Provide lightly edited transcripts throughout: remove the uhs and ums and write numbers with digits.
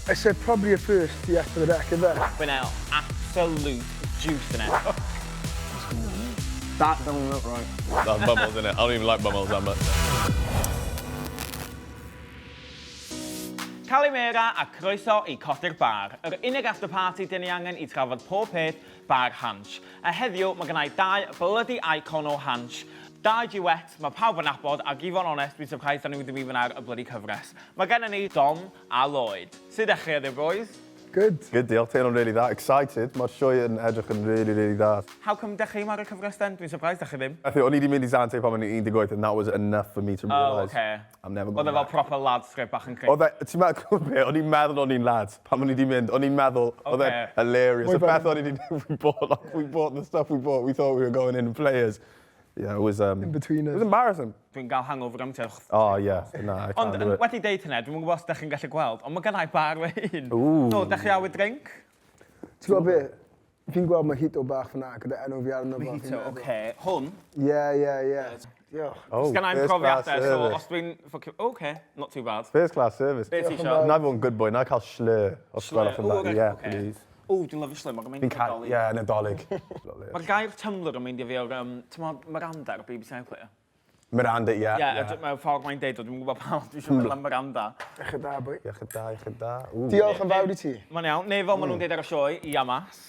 I said probably a first i S4C, ife? We're now absolute juice in it. That doesn't look right. That's bubbles in it. I don't even like bubbles that much. Calimera a croeso i Codi'r Bar, yr unig after party dyn ni angen i trafod pob peth bar Hansh. A heddiw mae gennau dau bloody icon o Hansh, dau duet mae pawb yn nabod ac i fod yn onest dwi'n surprised da nhw ddim even ar y bloody cyfres. Mae gennym ni Dom a Lloyd. Sut ydych chi heddiw boys? Good. Good, diolch. Teimlo'n really dda. Excited. Mae'r sioe yn edrych yn really, really dda. How come dych chi'm ar y cyfres then? Dwi'n surprised dych chi ddim. I think o'n i wedi mynd i Zante pan o'n i'n 18 and that was enough for me to Oh, realise okay. I'm never going Oedd e fel back. proper lads trip bach yn crazy. Oedd e, ti'n meddwl, be, o'n i'n meddwl o'n i'n lads pan o'n i wedi mynd, o'n i'n meddwl, oedd e'n Okay. hilarious. Mwy Y peth fel- o'n i wedi, we bought, like, we bought the stuff we bought, we thought we were going in players. Yeah, it was, In between it was us. embarrassing. Dwi'n gael hangover am tua Oh, yeah, na, I can't Ond do it. wedi deud hynna, dwi'm yn gwybod os dych chi'n gallu gweld, ond mae gennau bar fy hun. Ooh. So, dych chi awydd drink? Ti'n gwybod be? Fi'n gweld mojito bach fyna gyda enw fi arno fo. fi'n Mojito, meddwl. oce. Hwn, Yeah, yeah, yeah. Diolch. Oh, sgennai'm first class profiadau, so service. os dwi'n fucking... Oce, not too bad. First class service. Be ti isio? Na i fod yn good boy, na i cael slur. Os gwelwch yn Ooh, dda. reit, Yeah, ocê. please. O, dwi'n lyfio slur, mae'n Fi'n mynd cael, Nadolig. yeah, Nadolig. Mae'r gair Tumblr yn mynd i fi o'r, ti'n meddwl, Miranda ar BBC iPlayer? Miranda, yeah. Ie, yeah, mae'r ffordd mae'n deud o, dwi'n gwybod pam, dwi'n siŵr meddwl am Miranda. Iechyd da, boi. Iechyd da, iechyd da. Ooh. Diolch yn fawr i ti. Mae'n iawn, neu fel maen nhw'n deud ar y sioe, Iamas.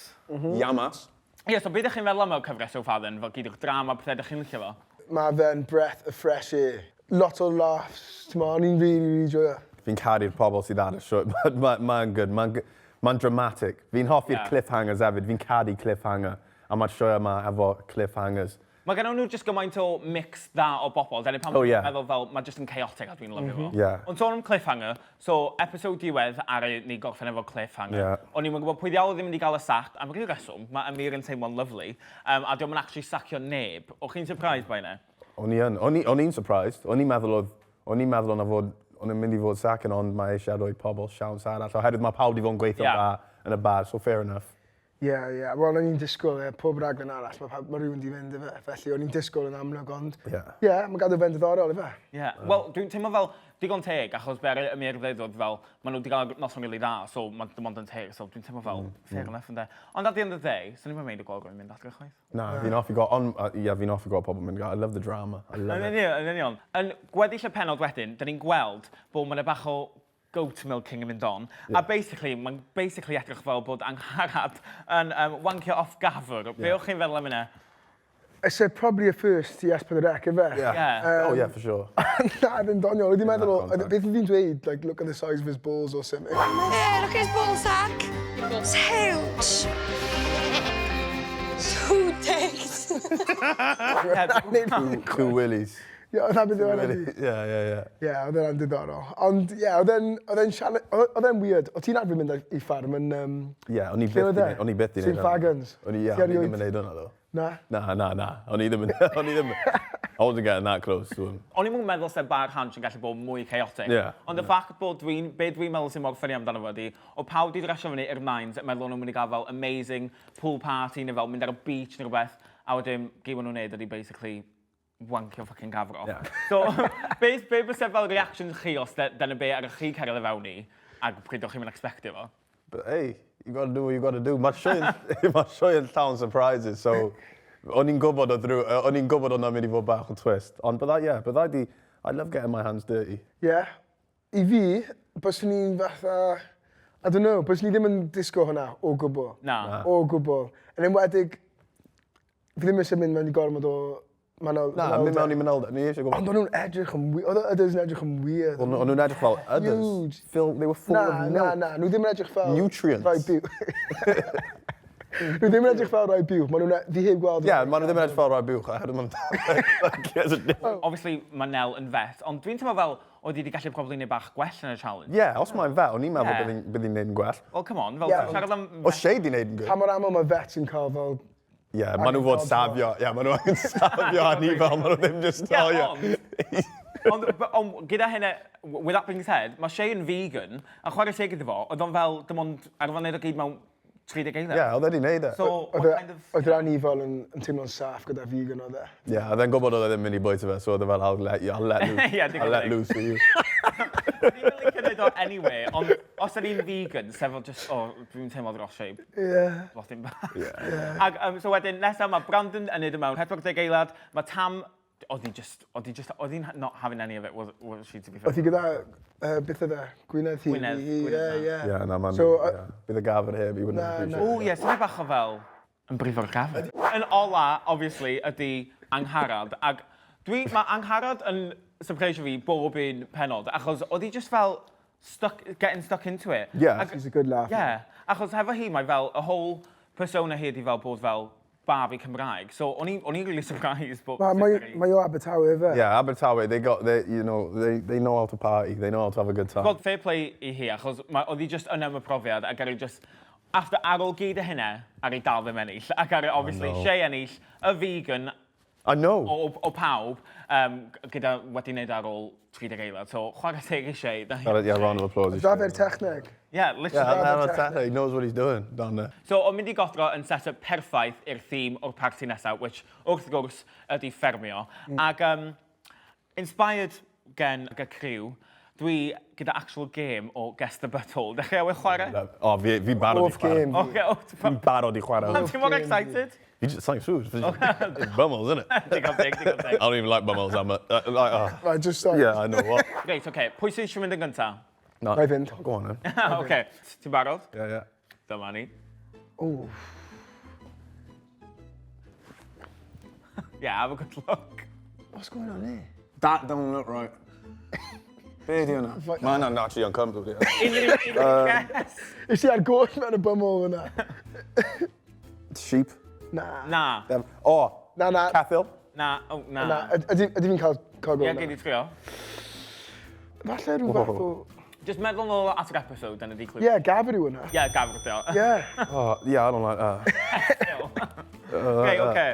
Yamas. Ie, so be ydych chi'n feddwl am y cyfres so far then, fel gyd o'r drama, pethau ydych chi'n licio fo? Mae fe'n breath of fresh air. Lot o laughs, ti'n mo, o'n i'n really, really joio. Fi'n caru'r pobl sydd ar y sioe. Mae'n ma, ma good, mae'n ma dramatic. Fi'n hoffi'r Yeah. cliffhangers hefyd. Fi'n caru cliffhanger. A mae'r sioe yma efo cliffhangers. Mae gen nhw jyst gymaint o mix dda o bobl, dyna pam Oh, yeah. meddwl fel, mae jyst yn chaotic a dwi'n lyfio fo. Yeah. Ond sôn am cliffhanger, so episode diwedd ar ni gorffen efo cliffhanger. Yeah. O'n i'n gwybod pwy ddiawl ddim wedi gael y sac, am ryw reswm, mae Amir yn teimlo'n lovely, a dio'm yn actually sacio neb. O'ch chi'n surprised by hynna? O'n i yn. O'n i'n surprised. O'n i'n meddwl oedd... O'n i'n meddwl o'na fod... O'n i'n mynd i fod sacking, ond mae eisiau rhoi pobl siawns arall. Oherwydd mae pawb wedi fod yn gweithio dda yn y bar, so fair enough. Ie, ie. Wel, o'n i'n disgwyl e, pob raglen arall, mae ma rhywun di fynd ife. Felly, o'n i'n disgwyl yn amlwg, ond... Ie. Ie, mae'n gadw fe'n diddorol, ife. Ie. Wel, dwi'n teimlo fel digon teg, achos be ar Amir ddeud oedd fel, maen nhw wedi cael noson rili dda, so mae dim ond yn teg, so dwi'n teimlo fel fair enough, ynde. Ond at the end of the day, swn i'm yn meindio gweld rhywun mynd adre chwaith. Na, fi'n hoffi gweld, ond, ie, fi'n hoffi gweld pobl mynd, I love the drama, I love Yn it. union, yn union. Yn gweddill y pennod wedyn, dyn ni'n gweld bod ma' 'na bach o goat milking yn mynd on. A basically, mae'n basically edrych fel bod Angharad yn wancio off gafr. Be o'ch chi'n feddwl am hynna? I said probably a first i S4C, ife? Yeah. Yeah. Oh yeah, for sure. Na, ddim doniol. Wedi meddwl, that context. beth fi'n dweud, like, look at the size of his balls or something. Yeah, look at his ball sack. It's huge. Two dicks. Two willies. Ie, oedd na beth yw Willies. Yeah. Ie, oedd e'n diddorol. Ond, ie, oedd e'n, oedd e'n siarad, oedd e'n weird. O ti'n arfer mynd i ffarm yn... Yeah, o'n i Lle byth oedd di e? neud, o'n i byth di St neud hwnna. Fagans. O'n i, yeah, Ti o'n i ddim erioed? yn neud hwnna, though. Na? Na. O'n i ddim yn, o'n i ddim, I wasn't getting that close to him. O'n i'm yn meddwl sef bar Hansh yn gallu bod mwy chaotic. Yeah. Ond y ffact bod dwi'n, be dwi'n meddwl sy'n mor funny amdano fo ydi, o pawb di dressio fyny i'r nines yn meddwl o'n nhw'n mynd i gael fel amazing pool party neu fel mynd ar y beach neu rhywbeth, a wedyn gyd maen nhw'n neud ydi basically wancio fucking gafr off. Yeah. So, be, be byse fel reaction chi os dyna be ar chi cyrraedd i fewn i, ac pryd o'ch chi'n mynd expectio fo? But hey, you gotta do what you gotta do. Mae'r sioe yn, ma sioe yn llawn surprises, so o'n i'n gwybod oedd rhyw, o'n i'n gwybod oedd mynd i fod bach o twist. Ond bydda, yeah, bydda i di, I love getting my hands dirty. Ie. I fi, byswn i'n fatha... I don't know, byswn i ddim yn disgwyl hwnna o gwbl. Na. Na. O gwbl. Yn enwedig, fi ddim eisiau mynd mewn i gormod o manwl. Na, mynd mewn i manylder. Ni eisiau gwybod. Ond o'n nhw'n edrych yn weird. Oedd y others yn edrych yn weird. O'n nhw'n edrych fel others. Huge. Fill, they were full Na, of milk. na, na. Nhw ddim yn edrych fel... Nutrients. Rai byw. Nhw ddim yn edrych fel rai buwch. Maen nhw'n... Fi heb gweld... Ie, yeah, maen nhw ddim yn edrych fel rai buwch. Oherwydd maen nhw'n... Obviously, mae Nel yn vet, ond dwi'n teimlo fel oedd hi wedi gallu probably neud bach gwell yn y challenge. Ie, yeah, os mae'n vet, o'n i'n meddwl Ie. bydd hi'n bydd hi'n neud yn gwell. Well, come on, fel Ie, ti'n siarad am... O Shay di neud yn good. Pa mor aml mae vets yn cael fel... Ie, yeah, maen nhw fod safio. Ie, yeah, maen nhw angen safio anifail, maen nhw ddim just... Ie, oh, yeah. ond, ond, ond gyda hynna, with that being said, mae Shay yn vegan, a chwarae teg iddo fo, oedd o'n fel, dim ond arfer wneud o gyd mewn 30 eiliad. Ie, oedd e 'di neud e. So, Oedd what e- kind of... oedd yr anifail yn, yn teimlo'n saff gyda vegan oedd e. Ie, oedd e'n gwybod oedd e ddim mynd i bwyta fe, so oedd e fel, I'll let, you, I'll let loose. Ie, digon I'll let teg. loose for you. Fi'n licio neud o anyway, ond os o'n i'n vegan, sef o just, oh, dwi'n teimlo dros Shay. Yeah. Blodyn bach. Yeah. Yeah. Ac um, so wedyn, nesaf mae Brandon yn neud y mewn 40 eilad, mae Tam, oedd hi just, oedd hi just, oedd hi'n not having any of it, was, was she to be fair? Oedd hi gyda, uh, beth oedd e? Gwynedd hi. Gwynedd, Hi, Gwynedd, yeah, na. yeah. Yeah, na, man. So, yeah. Bydd y gafr heb, you wouldn't Na, appreciate na. O ie, syniad bach o fel yn brifo'r gafr. Yn ola, obviously, ydy Angharad. Ac dwi, mae Angharad yn surprisio fi bob un penod, achos oedd hi just fel stuck, getting stuck into it. Yeah. Ac, She's a good laugh. Yeah, achos hefo hi, mae fel, y whole persona hi ydi fel bod fel Barbie Cymraeg. So, o'n i'n really surprised bod... Mae mae mae o Abertawe ife? Yeah, Abertawe, they got, they, you know, they, they know how to party, they know how to have a good time. Well, fair play i hi, achos mae, oedd hi just yna am y profiad, ac ar ei just... After, ar ôl gyd y hynna, ar ei dal ddim ennill. Ac ar ei, obviously, Shay ennill, y vegan, I know. O, o pawb, um, gyda wedi wneud ar ôl 30 eilad. So, chwarae teg i Shay. Da yeah, round of applause. Da fe'r techneg. Yeah, literally. Yeah, da fe'r techneg. He knows what he's doing down there. So, o'n mynd i godro yn set-up perffaith i'r theme o'r parti nesaf, which, wrth gwrs, ydy ffermio. Mm. Ac, um, inspired gen y criw, dwi gyda actual game o Guess the Butthole. Dechrau awydd chwarae? O, fi, fi barod i chwarae. Game. Okay, oh, Fi'n barod i chwarae. Pam ti'n mor excited? Fi just, something food. It's bumholes, isn't it? Digon teg, digon teg. I don't even like bumholes that much. Uh, like, oh. Right, just sorry. Yeah, I know what. Reit, oce. Okay. Pwy sy'n eisiau mynd yn gyntaf? No. Na i fynd. Go on, then. Oce. Ti'n barod? Yeah, yeah. Dyma ni. Ooh. Yeah, have a good look. What's going on here? That don't look right. Be di hwnna? Mae hwnna'n actually uncomfortable. Yeah. Unrhyw unrhyw guess? Is ti ar goll mewn y bymol hwnna? Sheep. Na. Na. Dem. Oh. Na, na. Cathil. Na, oh, na. Na, ydy ydy fi'n cael cael go Ie, gei di trio. Falle rhyw fath o... Just meddwl nôl at yr episode, dyna di cliw. Ie, gafr yw hwnna. Ie, gafr ydi o. Ie. Oh, yeah, I don't like that. Okay, okay.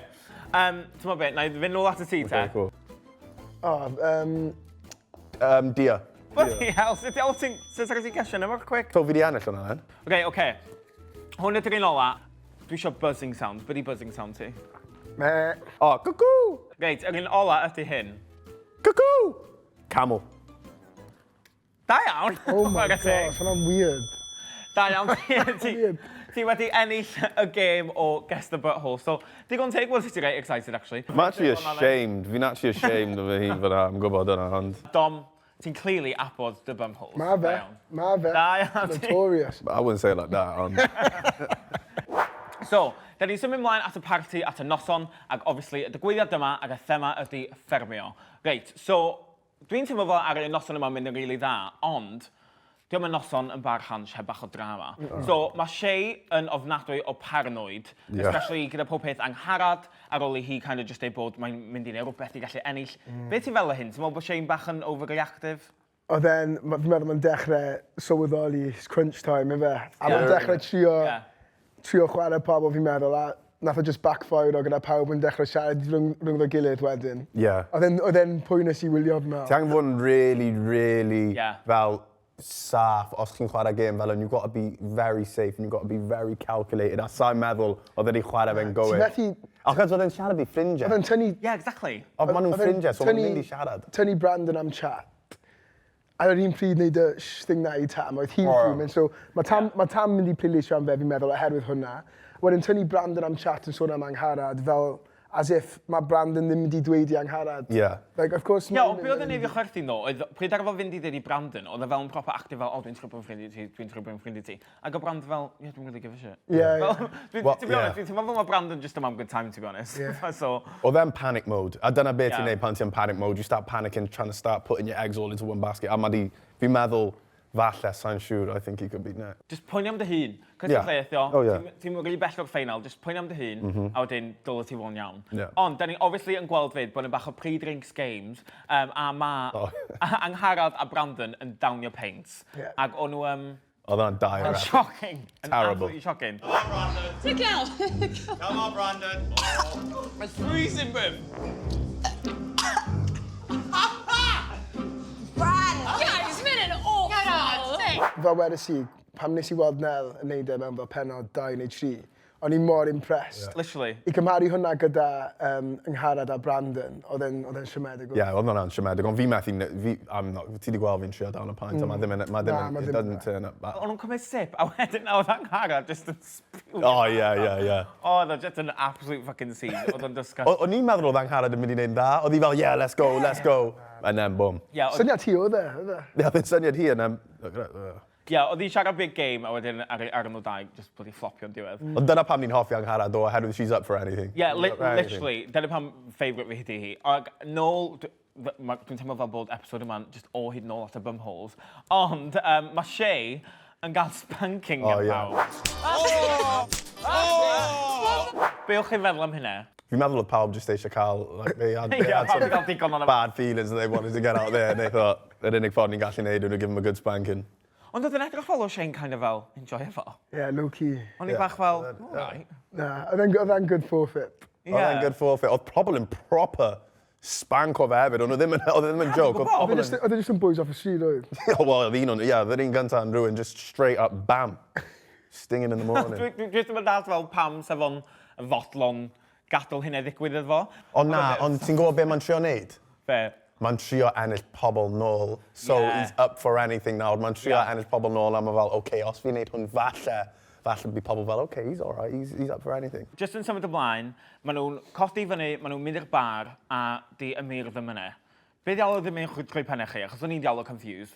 Um, Ti'n meddwl beth, na i fynd nôl at y ti te. Okay, cool. Oh, um, Um, deer. Bloody hell, sut diawl ti'n... Sut ti'n gesio yna mor quick? So fi di ennill hwnna then? Okay, okay. Hwn ydy'r un ola. Dwi eisiau buzzing sound. Be di buzzing sound ti? Me. Oh, cuckoo! Reit, yr un ola ydy hyn. Cuckoo! Camel. Da iawn! Oh my Chwarae teg. gosh, hwnna'n weird. Da iawn. Ti, Weird. ti wedi ennill y game o Guess the Butthole. So, digon teg bod ti reit excited, actually. I'm actually ashamed. Fi'n actually ashamed o fy hun fyna, I'm gwybod hwnna, ond... Dom, ti'n clearly abod dy bumholes. Ma Da fe. iawn. Ma fe. Da iawn ti. Notorious. I wouldn't say it like that, ond... So, da ni'n symud mlaen at y parti, at y noson, ac obviously y digwyddiad yma ac y thema ydy ffermio. Reit, so, dwi'n teimlo fel ar y noson yma'n mynd yn rili dda, ond diolch yn noson yn bar Hansh heb bach o drama. So, mae Shay yn ofnadwy o paranoid, Yeah. especially gyda pob peth angharad, ar ôl i hi kind of just deud bod mae'n mynd i neud rhywbeth i gallu ennill. Mm. Be ti'n fel o hyn? Ti'n meddwl bod Shay'n bach yn overreactive? Oedd e'n, ma- fi'n meddwl mae'n dechrau sylweddoli it's crunch time, ife? A mae'n Yeah. dechrau trio, Yeah. trio chwarae pobl, fi'n meddwl, a nath o just backfire o gyda pawb yn dechrau siarad rhwng, rhwng gilydd wedyn. Yeah. Oedd e'n, oedd e'n poenus i wylio, fi'n Ti meddwl. angen fod yn really, really Yeah. fel saff os chi'n chwarae game fel hwn. You've got to be very safe and you've got to be very calculated. A sa'n meddwl oedd wedi chwarae fe'n gywir. Ti'n methu... Achos oedd e'n siarad i ffrindiau. Oedd e'n tynnu... Yeah, exactly. Oedd maen nhw'n oedd e'n ffrindiau, so maen nhw'n tynnu- mynd i siarad. Tynnu Brandon am chat. Ar yr un pryd wneud y sh thing na i Tam, oedd hi'n Oh, yeah. fuming. So mae Tam, yeah. ma Tam mynd i pleidleisio am fe, fi'n meddwl, oherwydd hwnna. Wedyn tynnu Brandon am chat yn sôn am Angharad, fel as if mae Brandon ddim mynd i dweud i Angharad. Yeah. Like, of course... Ie, ond be oedd yn neud fi chwerthin ddo, oedd pryd ar fo fynd i ddeud i Brandon, oedd e fel yn proper active fel, o, dwi'n trio bod yn ffrind i ti, dwi'n trio bod yn ffrind i ti. Ac oedd Brandon fel, yeah, dwi'n really give a shit. Yeah, yeah. Fel, dwi'n, Well, to be honest, yeah. dwi'n teimlo fel mae Brandon just am am good time, to be honest. Yeah. so, Oedd e'n panic mode. A dyna beth ti'n Yeah. neud pan ti'n panic mode. You start panicking, trying to start putting your eggs all into one basket. A mae di, fi'n meddwl, falle, sa'n siŵr, I think he could be next. just poeni am dy hun. Cos Yeah. ti'n lle o, Oh, yeah. Mm-hmm. ti'n ti'n rili bell o'r ffeinal, just poeni am dy hun, a wedyn dylai ti fod yn iawn. Yeah. Ond, da ni obviously yn gweld fyd bod yn bach o pre-drinks games, um, a mae Oh. Angharad a Brandon yn downio paints. Yeah. Ac o'n nhw, um, Oedd hwnna'n dire. yn shocking. Yn Terrible. Absolutely shocking. Take out. Come on, Brandon. It's freezing, bruv. Brand. Guys, mae'n yn awful. Fel wedes i, pam nes i weld Nel yn neud e mewn fel pennod 2 neu 3, O'n i mor impressed. Literally. I cymharu hwnna gyda um, Angharad a Brandon, oedd e'n oedd e'n siomedig. Ie, yeah, oedd hwnna'n siomedig, ond fi methu, fi, I'm not, ti di gweld fi'n trio down a pint, mm. a mae ddim yn, mae ddim yn, it doesn't turn up. O'n nhw'n cymryd sip, a wedyn oedd Angharad just yn spew. Oh, yeah, yeah, yeah. Oh, oedd o just yn absolute fucking scene. Oedd o'n disgusting. O'n i'n meddwl oedd Angharad yn mynd i wneud yn dda. Oedd hi fel, yeah, let's go, let's go. And then, boom. Yeah, Syniad hi oedd e, oedd e? Ie, oedd e'n syniad hi, and then, look at that. Ie, oedd hi'n siarad big game a wedyn ar, ar nhw dau, just bloody flopio'n diwedd. Ond dyna pam ni'n hoffi Angharad ddo, oherwydd she's up for anything. Ie, yeah, li literally, dyna pam favourite fi ydi hi. Ac nôl, dwi'n teimlo fel bod episode yma'n just o hyd nôl at y bumholes. Ond um, mae Shay yn gael spanking gan oh, yeah. pawb. Oh! Oh! Be o'ch chi'n feddwl am hynna? Fi'n meddwl oedd pawb jyst eisiau cael, like, they had, they had some bad feelings that they wanted to get out there, and they thought, yr unig ffordd ni'n gallu neud yw to give them a good spanking. Ond oedd yn edrych fel o Shane kind of fel, enjoy fo. Yeah, low key. O'n i bach fel, all right. Na, oedd e'n good forfeit. Oedd e'n good forfeit. Oedd pobl yn proper spank o fe hefyd, ond oedd ddim yn, oedd e ddim yn joke. Oedd e jyst yn boys off y street, oedd? Wel, oedd un o'n, ie, oedd yr un gyntaf yn rhywun just straight up, bam, stinging in the morning. Dwi jyst yn dalt fel pam sef o'n fodlon gadael hynna ddigwydd iddo fo. Ond na, ond ti'n gwybod be mae'n trio neud? Be? Mae'n trio ennill pobl nôl, so yeah. he's up for anything nawr. Mae'n trio yeah. ennill pobl nôl a mae fel, okay, os fi'n neud hwn falle, falle bydd pobl fel, okay, he's alright, he's, he's up for anything. Just yn symud ymlaen, maen nhw'n codi fyny, maen nhw'n mynd i'r bar a di Amir ddim yna. Be ddiawl oedd yn mynd trwy pennau chi? Achos o'n i'n diawl o confused.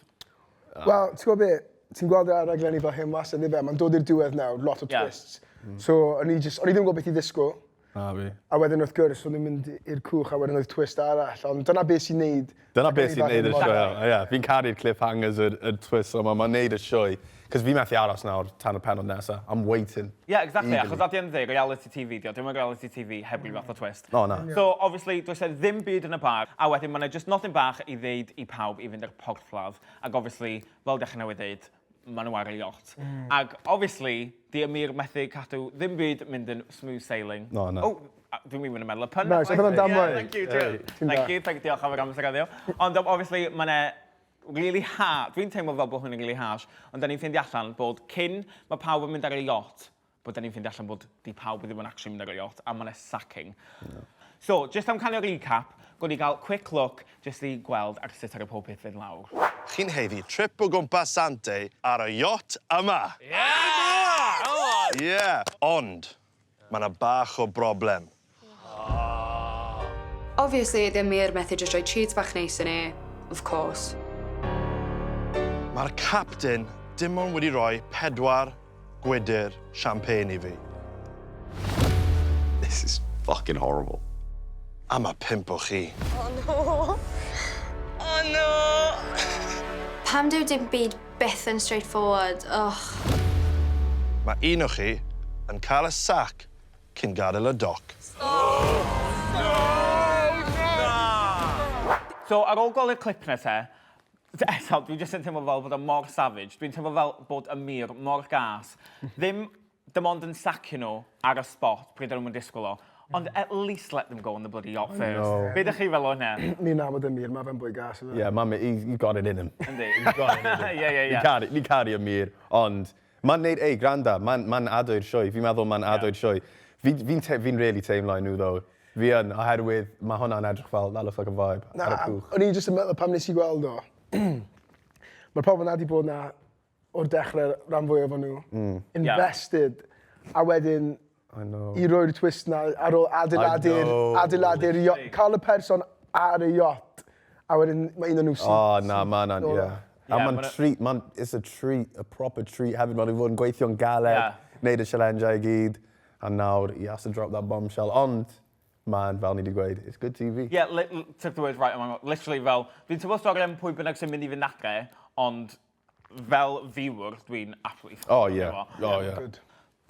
Wel, ti'n gwybod be? Ti'n gweld e ar raglenni fel hyn wastad, ife? Mae'n dod i'r diwedd nawr, lot o Ie. twists. So, o'n i just, o'n i ddim yn gwybod beth i ddisgwyl. Na fi. A wedyn wrth gwrs, o'n i'n mynd i'r cwch a wedyn oedd twist arall. Ond dyna beth sy'n neud... Dyna beth sy'n neud y sioe. Ie, fi'n caru'r cliffhangers, yr, yr twists yma. Mae'n neud y sioe. Cos fi methu aros nawr tan y pennod nesa. I'm waiting. Yeah, exactly. Eagerly. Achos at the end of the day, reality TV dio. Dim ond reality TV heb ryw fath o twist. O, na. So, obviously, does e ddim byd yn y bar. A wedyn, mae yna just nothing bach i ddeud i pawb i fynd i'r porthladd. Ac obviously, fel dech chi newydd ddeud, maen nhw ar y yacht. Mm. Ac obviously, di Amir methu cadw ddim byd mynd yn smooth sailing. No, na. Oh, dwi'n mynd yn meddwl y pun. Nice, oedd hwnna'n damwain. Yeah, thank you, hey. Thank you, thank you, diolch am yr amser heddiw. Ond obviously, mae yna really hard, dwi'n teimlo fel bod hwn yn really harsh, ond da ni'n ffeindio allan bod cyn mae pawb yn mynd ar y yacht, bod da ni'n ffeindio allan bod di pawb ddim yn actually mynd ar y yacht, a mae'n sacking. No. So, just am cael recap, gwni i gael quick look just i gweld ar sut ar y pob peth fynd lawr. Chi'n haeddu trip o gwmpas Sante ar y yacht yma. Yeah! Come on! Yeah! Ond, mae yna bach o broblem. Obviously, ddim Amir methu just rhoi treats bach neis i ni. Of course. Mae'r captain dim ond wedi rhoi pedwar gwydr champagne i fi. This is fucking horrible. A mae pump o chi. Oh no. Oh no. Pam dyw dim byd byth yn straightforward? Ugh. Mae un o chi yn cael y sac cyn gadael y doc. So, ar ôl gweld y clip na te, eto, dwi jyst yn teimlo fel bod o mor savage. Dwi'n teimlo fel bod Amir mor gas. Ddim dim ond yn sacio nhw ar y spot pryd o'n nhw'n disgwyl o. Ond at least let them go on the bloody yacht first. know. Be ydych chi fel o hynna? Ni'n nabod Amir, mae fe'n bwy gas. Yfe? Yeah, mae'n, he's, he's got it in him. Yndi. He's got it in him. Ie, ie, ie. Ni'n caru, ni caru Amir, ond mae'n neud, ei, granda, mae'n ma ado i'r sioe. Fi'n meddwl mae'n ado i'r sioe. Fi'n fi, te, fi really teimlo i nhw, though. Fi yn, oherwydd mae hwnna'n edrych fel, that looks like a vibe, Na, ar y cwch. o'n i jyst yn meddwl pam nes i gweld o. Mae'r pobl na di bod na o'r dechrau rhan fwyaf o'n nhw. Mm. Invested. Yeah. A wedyn, I know. i roi'r twist na ar ôl adeiladu'r adeiladu'r yacht, cael y person ar y yacht, a wedyn mae un o'n nhw sy'n... Oh, na, ma' hwnna'n, nôl. yeah. A Yeah, ma'n ma' 'na- treat, ma'n, it's a treat, a proper treat hefyd. Ma'n fod yn gweithio'n galed, Yeah. neud y challenge i gyd, a nawr, he has to drop that bombshell. Ond, man, fel ni wedi gweud, it's good TV. Yeah, took the words right out of my mouth. Literally fel, dwi'n teimlo stori am pwy bynnag sy'n mynd i fynd adre, ond fel viewer, dwi'n absolutely Oh, yeah. Oh, yeah. Good.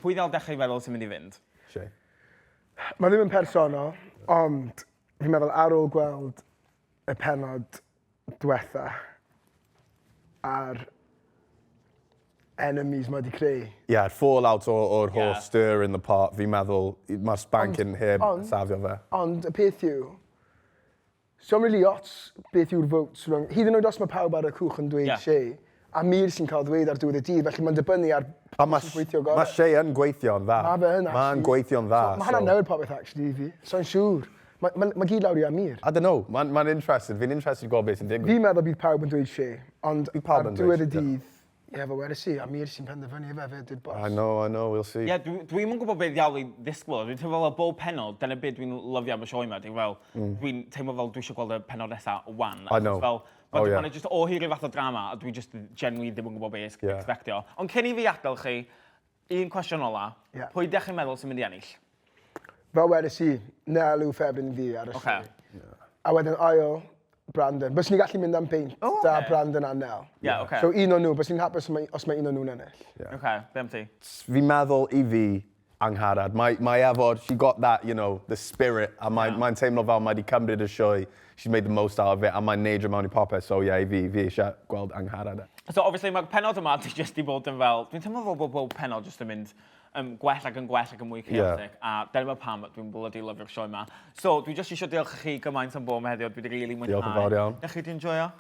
Pwy ddal dechrau feddwl sy'n mynd i fynd? Shay. Mae ddim yn personol, ond fi'n meddwl ar ôl gweld y pennod diwetha a'r enemies mae wedi creu. Yeah, fallout o'r whole Yeah. stir in the pot, fi'n meddwl, mae'r spanking heb ond- safio fe. Ond y peth yw, so really ots beth yw'r votes rhwng... Hyd yn oed os mae pawb ar y cwch yn dweud Yeah. Shay, Amir sy'n cael ddweud ar diwedd y dydd, felly mae'n dibynnu ar A mae sy'n gweithio gorau. Ma Shay yn gweithio'n dda. Ma fe yn, Mae'n actually. gweithio'n dda. So, mae hwnna'n newid popeth, actually, i fi. So'n siŵr. Mae ma, ma gyd lawr i Amir. I don't know, mae'n ma interested. Fi'n interested gweld beth sy'n digwydd. Fi'n meddwl bydd pawb yn dweud Shay, ond Bydd pawb ar yn dweud diwedd y Shay, dydd, ie, fe wedes i, Amir sy'n penderfynu efe, fe di'r boss. I know, we'll see. Ie, yeah, dwi'n dwi yn gwybod beth ddiawl i ddisgwyl. Dwi'n teimlo fel bob pennod, dyna beth dwi'n lyfio am y sioe yma. Dwi'n fel, dwi'n teimlo fel dwi eisiau gweld y pennod nesaf wan. I know. Fel, Oh, oh, yeah. yeah. Just o hyd rhyw fath o drama, a dwi just genuinely ddim yn gwybod beth i expectio. Ond cyn i fi adael chi, un cwestiwn ola. Ie. Pwy ydych chi'n meddwl sy'n mynd i ennill? Fel wedes i, Nel yw ffefryn fi ar y Ocê. sioe. A wedyn ail, Brandon. Bys ni'n gallu mynd am beint O, da ocê. Brandon a Nel. Ie, ocê. So un o nhw, bys ni'n hapus os mae un o nhw'n ennill. Yeah. Okay, be am ti? Fi'n meddwl i fi, Angharad, mae efo, she got that, the spirit, a mae'n yeah. mae teimlo fel mae wedi cymryd y sioe, she's made the most out of it, a mae'n neud mewn i popeth, so yeah, i fi, fi eisiau gweld Angharad. So obviously mae'r pennod yma di just di bod yn fel, dwi'n teimlo fel bod bob pennod just yn mynd gwell ac yn gwell ac yn mwy chaotic, a dyna pam dwi'n bloody lyfio'r sioe yma. So dwi just eisiau diolch i chi gymaint am bod yma heddiw, dwi wedi really mwynhau. Diolch yn fawr iawn. Ydych chi wedi enjoyo?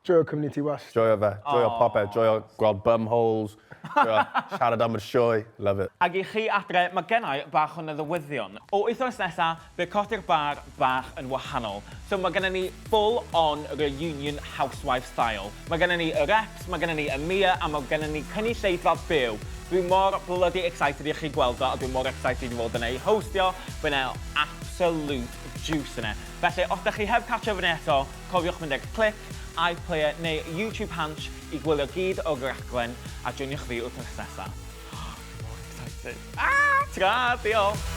Joio cwmni ti wast. Joio fe, joio popeth, joio gweld bum holes, joio siarad am y sioe, love it. Ac i chi adre, mae gennau bach o newyddion. O wythnos nesaf, bydd Codi'r Bar bach yn wahanol. So mae gennym ni full-on reunion housewife style. Mae gennym ni y reps, mae gennym ni y Mia, a mae gennym ni cynulleidfa byw. Dwi mor bloody excited i chi gweld o, a dwi mor excited i fod yn ei hostio. Bydd yna absolute juice yna. Felly, os ydych chi heb catch fyny eto, cofiwch mynd ag Clic, iPlayer neu YouTube Hansh i gwylio gyd o'r raglen a joiniwch fi wythnos nesaf. Mor excited. Ah, tra, diolch!